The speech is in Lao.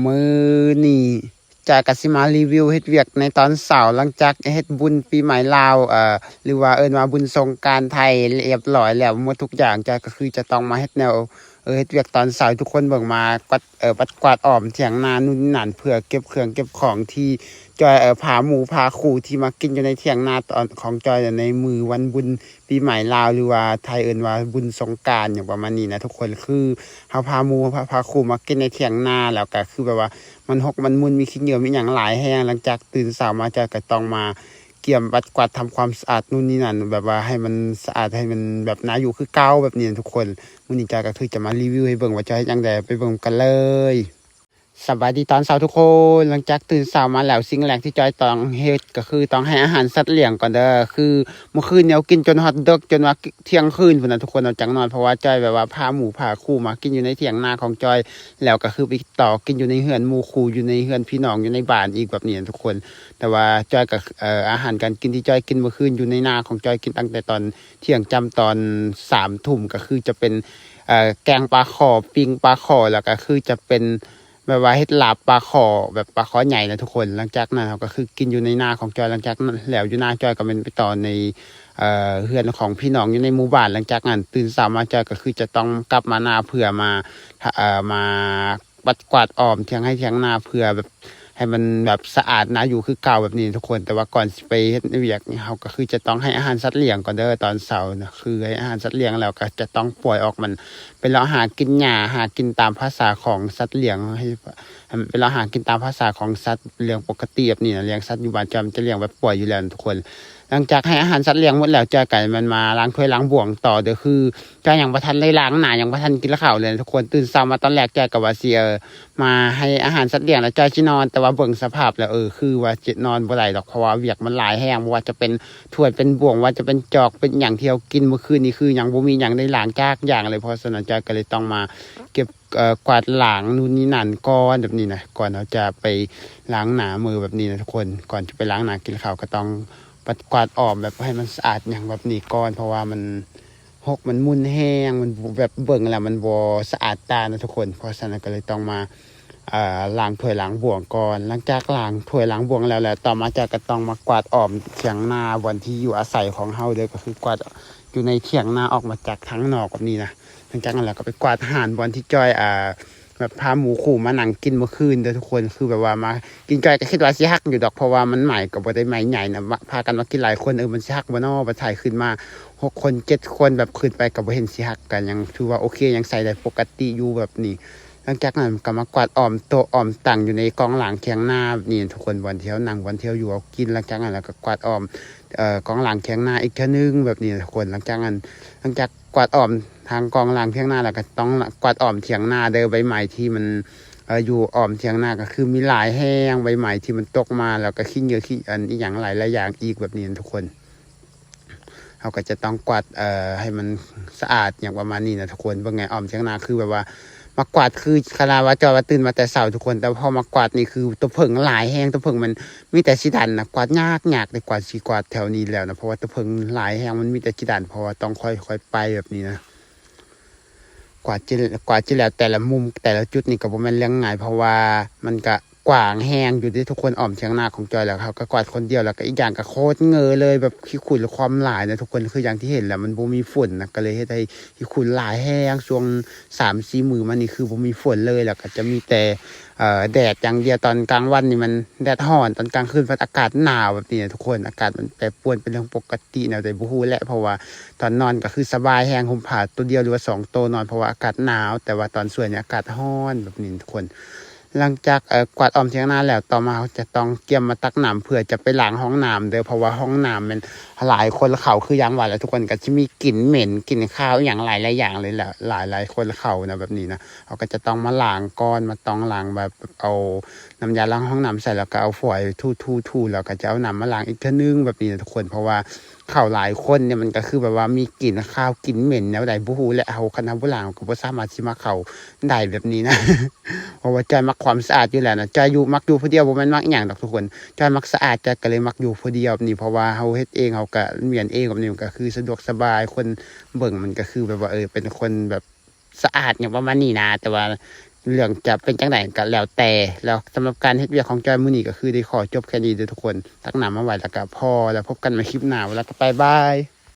ມື້ນີ້ຈອຍກໍຊິມາຣີວິວເຮັດວຽກໃນຕອນເຊົ້າ ຫຼັງຈາກເຮັດບຸນປີໃໝ່ລາວ ເອີ ຫຼືວ່າເອີ້ນວ່າບຸນສົງການໄທຮຽບຮ້ອຍແລ້ວໝົດທຸກຢ່າງ. ຈອຍກໍຄືຈະຕ້ອງມາເຮັດແນວ ເອີ ເຮັດວຽກຕອນເຊົ້າໃຫ້ທຸກຄົນເບິ່ງ ມາກວາດ ເອີ ປັດກວາດອ້ອມຖຽງນາ ນູ່ນນີ້ນັ້ນ ເພື່ອເກັບເຄື່ອງເກັບຂອງທີ່ຈອຍ ເອີ ພາໝູ່ພາຄູ່ທີ່ມາກິນຢູ່ໃນຖຽງນາຕອນ ຂອງຈອຍໃນມື້ວັນບຸນ ປີໃໝ່ລາວ ຫຼືວ່າໄທເອີ້ນວ່າບຸນສົງການ ຫຍັງປະມານນີ້ນະທຸກຄົນ. ຄືເຮົາພາໝູ່ພາ ພາຄູ່ມາກິນໃນຖຽງນາ ແລ້ວກໍຄືແບບວ່າມັນຮົກມັນມຸນ ມີຂີ້ເຫຍື້ອມີຫຍັງຫຼາຍແຮງ. ຫຼັງຈາກຕື່ນເຊົ້າມາ ຈອຍກໍຕ້ອງມາກຽມປັດກວາດທຳຄວາມສະອາດນູ່ນນີ້ນັ້ນ ແບບວ່າໃຫ້ມັນສະອາດ ໃຫ້ມັນແບບໜ້າຢູ່ຄືເກົ່າແບບນີ້ນະທຸກຄົນ. ມື້ນີ້ຈອຍກໍຄືຈະມາຣີວິວໃຫ້ເບິ່ງວ່າຈອຍເຮັດຫຍັງແດ່ ໄປເບິ່ງກັນເລີຍ. ສະບາຍດີຕອນເຊົ້າທຸກຄົນ. ຫຼັງຈາກຕື່ນເຊົ້າມາແລ້ວ ສິ່ງແລກທີ່ຈອຍຕ້ອງເຮັດກໍຄືຕ້ອງໃຫ້ອາຫານສັດລ້ຽງກ່ອນເດີ. ຄືມື້ຄືນນີ້ເຮົາກິນຈົນຮອດເດິກ ຈົນວ່າທ່ຽງຄືນພຸ້ນນະທຸກຄົນ ເຮົາຈັ່ງນອນ ເພາະວ່າຈອຍແບບວ່າພາໝູ່ພາຄູ່ມາກິນຢູ່ໃນຖຽງນາຂອງຈອຍ ແລ້ວກໍຄືໄປຕໍ່ກິນຢູ່ໃນເຮືອນໝູ່ຄູ່ ຢູ່ໃນເຮືອນພີ່ນ້ອງ ຢູ່ໃນບ້ານອີກແບບນີ້ນະທຸກຄົນ. ແຕ່ວ່າຈອຍກໍ ເອີ ອາຫານການກິນທີ່ຈອຍກິນມື້ຄືນຢູ່ໃນນາຂອງຈອຍ ກິນຕັ້ງແຕ່ຕອນທ່ຽງ ຈຳຕອນສາມທຸ່ມ ກໍຄືຈະເປັນ ເອີ ແກງປາຂໍ ປີ້ງປາຂໍ ແລ້ວກໍຄືຈະເປັນ ແບບວ່າເຮັດລາບປາຂໍ ແບບປາຂໍໃຫຍ່ນະທຸກຄົນ. ຫຼັງຈາກນັ້ນເຮົາກໍຄືກິນຢູ່ໃນນາຂອງຈອຍ. ຫຼັງຈາກນັ້ນແລ້ວ ຢູ່ນາຈອຍກໍແມ່ນໄປຕໍ່ໃນ ເອີ ເຮືອນຂອງພີ່ນ້ອງຢູ່ໃນໝູ່ບ້ານ. ຫຼັງຈາກນັ້ນຕື່ນເຊົ້າມາ ຈອຍກໍຄືຈະຕ້ອງກັບມານາເພື່ອມາ ເອີ ມາປັດກວາດອ້ອມຖຽງໄຮ່ຖຽງນາ ເພື່ອແບບໃຫ້ມັນແບບສະອາດໜ້າຢູ່ຄືເກົ່າແບບນີ້ນະທຸກຄົນ. ແຕ່ວ່າກ່ອນຊິໄປເຮັດວຽກນີ້ ເຮົາກໍຄືຈະຕ້ອງໃຫ້ອາຫານສັດລ້ຽງກ່ອນເດີ ຕອນເຊົ້ານະ. ຄືໃຫ້ອາຫານສັດລ້ຽງແລ້ວ ກໍຈະຕ້ອງປ່ອຍອອກມັນ ໄປເລາະຫາກິນຫຍ້າ ຫາກິນຕາມພາສາຂອງສັດລ້ຽງ ໃຫ້ ໃຫ້ມັນໄປເລາະຫາກິນຕາມພາສາຂອງສັດລ້ຽງປົກກະຕິແບບນີ້ນະ. ລ້ຽງສັດຢູ່ບ້ານຈອຍມັນຈະລ້ຽງແບບປ່ອຍຢູ່ແລ້ວນະທຸກຄົນ. ຫຼັງຈາກໃຫ້ອາຫານສັດລ້ຽງໝົດແລ້ວ ຈອຍກໍແມ່ນມາລ້າງຖ້ວຍລ້າງບ່ວງຕໍ່ເດີ. ຄືຈອຍຍັງບໍ່ທັນໄດ້ລ້າງໜ້າ ຍັງບໍ່ທັນກິນເຂົ້າເລີຍນະທຸກຄົນ. ຕື່ນເຊົ້າມາຕອນແລກ ຈອຍກໍວ່າຊິ ເອີ ມາໃຫ້ອາຫານສັດລ້ຽງແລ້ວ ຈອຍຊິນອນ. ແຕ່ວ່າເບິ່ງສະພາບແລ້ວ ເອີ ຄືວ່າຈະນອນບໍ່ໄດ້ດອກ ເພາະວ່າວຽກມັນຫຼາຍແຮງ ບໍ່ວ່າຈະເປັນຖ້ວຍເປັນບ່ວງ ວ່າຈະເປັນຈອກເປັນຫຍັງທີ່ເຮົາກິນມື້ຄືນນີ້ ຄືຍັງບໍ່ມີຫຍັງໄດ້ລ້າງຈັກຢ່າງເລີຍ. ເພາະສະນັ້ນ ຈອຍກໍເລີຍຕ້ອງມາເກັບ ເອີ ກວາດລ້າງນູ່ນນີ້ນັ້ນກ່ອນແບບນີ້ນະ ກ່ອນເຮົາຈະໄປລ້າງໜ້າມື້ແບບນີ້ນະທຸກຄົນ. ກ່ອນຈະໄປລ້າງໜ້າກິນເຂົ້າ ກໍຕ້ອງປັດກວາດອ້ອມແບບໃຫ້ມັນສະອາດຫຍັງແບບນີ້ກ່ອນ ເພາະວ່າມັນຮົກມັນມຸນແຮງ ມັນແບບເບິ່ງແລ້ວມັນບໍ່ສະອາດຕານະທຸກຄົນ. ເພາະສະນັ້ນກໍເລີຍຕ້ອງມາ ເອີ ລ້າງຖ້ວຍລ້າງບ່ວງກ່ອນ. ຫຼັງຈາກລ້າງຖ້ວຍລ້າງບ່ວງແລ້ວ ແລ້ວຕໍ່ມາຈອຍກໍຕ້ອງມາກວາດອ້ອມຖຽງນາບ່ອນທີ່ຢູ່ອາໄສຂອງເຮົາເດີ ກໍຄືກວາດຢູ່ໃນຖຽງນາອອກມາຈາກທາງນອກແບບນີ້ນະ. ຫຼັງຈາກນັ້ນແລ້ວກໍໄປກວາດຮ້ານບ່ອນທີ່ຈອຍ ເອີ ແບບພາໝູ່ຄູ່ມານັ່ງກິນມື້ຄືນເດີທຸກຄົນ. ຄືແບບວ່າມາກິນ ຈອຍກໍຄິດວ່າຊິຮັກຢູ່ດອກ ເພາະວ່າມັນໄໝ້ກໍບໍ່ໄດ້ໄໝ້ໃຫຍ່ນະ ມາ ພາກັນມາກິນຫຼາຍຄົນ ເອີ ມັນຊິຮັກບໍ່ນໍ ບັດຖ່າຍຂຶ້ນມາຫົກຄົນເຈັດຄົນ ແບບຂຶ້ນໄປກໍບໍ່ເຫັນຊິຮັກ ກໍຍັງຖືວ່າໂອເຄ ຍັງໃຊ້ໄດ້ປົກກະຕິຢູ່ແບບນີ້. ຫຼັງຈາກນັ້ນກໍມາກວາດອ້ອມໂຕະອ້ອມຕັ່ງຢູ່ໃນກອງຫຼັງຖຽງນາແບບນີ້ທຸກຄົນ ບ່ອນທີ່ເຮົານັ່ງ ບ່ອນທີ່ເຮົາຢູ່ເຮົາກິນ. ຫຼັງຈາກນັ້ນແລ້ວກໍກວາດອ້ອມ ເອີ ກອງຫຼັງຖຽງນາອີກເທື່ອໜຶ່ງແບບນີ້ທຸກຄົນ. ຫຼັງຈາກນັ້ນ ຫຼັງຈາກກວາດອ້ອມທາງກອງຫຼັງຖຽງນາ ແລ້ວກໍຕ້ອງກວາດອ້ອມຖຽງນາເດີ ໃບໄມ້ທີ່ມັນ ເອີ ຢູ່ອ້ອມຖຽງນາ ກໍຄືມີຫຼາຍແຮງ ໃບໄມ້ທີ່ມັນຕົກມາ ແລ້ວກໍຂີ້ເຫຍື້ອ ຂີ້ ອັນ ອີຫຍັງຫຼາຍໆຢ່າງອີກແບບນີ້ນະທຸກຄົນ. ເຮົາກໍຈະຕ້ອງກວາດ ເອີ ໃຫ້ມັນສະອາດຫຍັງປະມານນີ້ນະທຸກຄົນ. ເບິ່ງໃນອ້ອມຖຽງນາ ຄືແບບວ່າມາກວາດ ຄືຂະໜາດວ່າຈອຍວ່າຕື່ນມາແຕ່ເຊົ້າທຸກຄົນ ແຕ່ພໍມາກວາດນີ້ຄືຕົວເຜິ້ງຫຼາຍແຮງ ຕົວເຜິ້ງມັນມີແຕ່ຊິດັນນະ ກວາດຍາກໆເດ້ ກວ່າຊິກວາດແຖວນີ້ແລ້ວນະ ເພາະວ່າຕົວເຜິ້ງຫຼາຍແຮງ ມັນມີແຕ່ຊິດັນ ເພາະວ່າຕ້ອງຄ່ອຍໆໄປແບບນີ້ນະ ກວາດຈິ ກວາດຈິແລ້ວແຕ່ລະມຸມແຕ່ລະຈຸດນີ້ກໍບໍ່ແມ່ນເລື່ອງງ່າຍ ເພາະວ່າມັນກະ ກວ້າງແຮງຢູ່ເດ້ທຸກຄົນ. ອ້ອມຖຽງນາຂອງຈອຍ ແລ້ວເຮົາກໍກວາດຄົນດຽວ ແລ້ວກໍອີກຢ່າງກໍໂຄດເຫຍື້ອເລີຍ ແບບຂີ້ຝຸ່ນຄວາມຫຼາຍນະທຸກຄົນ. ຄືຢ່າງທີ່ເຫັນແຫຼະ ມັນບໍ່ມີຝົນນະ ກໍເລີຍເຮັດໃຫ້ຂີ້ຝຸ່ນຫຼາຍແຮງ. ຊ່ວງສາມສີ່ມື້ມານີ້ຄືບໍ່ມີຝົນເລີຍ ແລ້ວກໍຈະມີແຕ່ ເອີ ແດດຢ່າງດຽວ. ຕອນກາງວັນນີ້ມັນແດດຮ້ອນ ຕອນກາງຄືນພັດອາກາດໜາວແບບນີ້ນະທຸກຄົນ. ອາກາດມັນແປປວນເປັນເລື່ອງປົກກະຕິແນວໃດບໍ່ຮູ້ແຫຼະ ເພາະວ່າຕອນນອນກໍຄືສະບາຍແຮງ ຫົ່ມຜ້າໂຕດຽວ ຫຼືວ່າສອງໂຕນອນ ເພາະວ່າອາກາດໜາວ. ແຕ່ວ່າຕອນສວຍນີ້ອາກາດຮ້ອນແບບນີ້ນະທຸກຄົນ. ຫຼັງຈາກ ເອີ ກວາດອ້ອມຖຽງນາແລ້ວ ຕໍ່ມາເຮົາຈະຕ້ອງກຽມມາຕັກນ້ຳ ເພື່ອຈະໄປລ້າງຫ້ອງນ້ຳເດີ ເພາະວ່າຫ້ອງນ້ຳແມ່ນຫຼາຍຄົນເຂົ້າ ຄືຢ່າງວ່າແຫຼະທຸກຄົນ ກໍຈະມີກິ່ນເໝັນ ກິ່ນຄາວອີ່ຫຍັງຫຼາຍໆຢ່າງເລີຍແຫຼະ ຫຼາຍໆຄົນເຂົ້ານະ ແບບນີ້ນະ. ເຮົາກໍຈະຕ້ອງມາລ້າງກ່ອນ ມາຕ້ອງລ້າງແບບເອົານ້ຳຢາລ້າງຫ້ອງນ້ຳໃສ່ ແລ້ວກໍເອົາຟອຍຖູໆໆ ແລ້ວກໍຈະເອົານ້ຳມາລ້າງອີກເທື່ອໜຶ່ງ ແບບນີ້ນະທຸກຄົນ ເພາະວ່າ ເຂົ້າຫຼາຍຄົນນີ້ ມັນກໍຄືແບບວ່າມີກິ່ນຄາວກິ່ນເໝັນແນວໃດບໍ່ຮູ້ແຫຼະ. ເຮົາ ຄັນເຮົາບໍ່ລ້າງ ເຮົາກໍບໍ່ສາມາດຊິມາເຂົ້າໄດ້ແບບນີ້ນະ ເພາະວ່າຈອຍມັກຄວາມສະອາດຢູ່ແລ້ວນະ. ຈອຍຢູ່ ມັກຢູ່ຜູ້ດຽວ ບໍ່ແມ່ນມັກອີ່ຫຍັງດອກທຸກຄົນ ຈອຍມັກສະອາດ ຈອຍກໍເລີຍມັກຢູ່ຜູ້ດຽວແບບນີ້ ເພາະວ່າເຮົາເຮັດເອງ ເຮົາກໍມ້ຽນເອງແບບນີ້ ມັນກໍຄືສະດວກສະບາຍ ຄົນເບິ່ງມັນກໍຄືແບບວ່າ ເອີ ເປັນຄົນແບບ ສະອາດຫຍັງປະມານນີ້ນະ. ແຕ່ວ່າ ເລື່ອງຈະເປັນຈັ່ງໃດກໍແລ້ວແຕ່. ແລ້ວສຳລັບການເຮັດວຽກຂອງຈອຍມື້ນີ້ກໍຄືໄດ້ຂໍຈົບແຄ່ນີ້ເດີທຸກຄົນ, ຕັກນ້ຳມາໄວ້ແລ້ວກໍພໍ, ແລ້ວພົບກັນໃໝ່ຄລິບໜ້າ, ແລ້ວກໍບາຍບາຍ.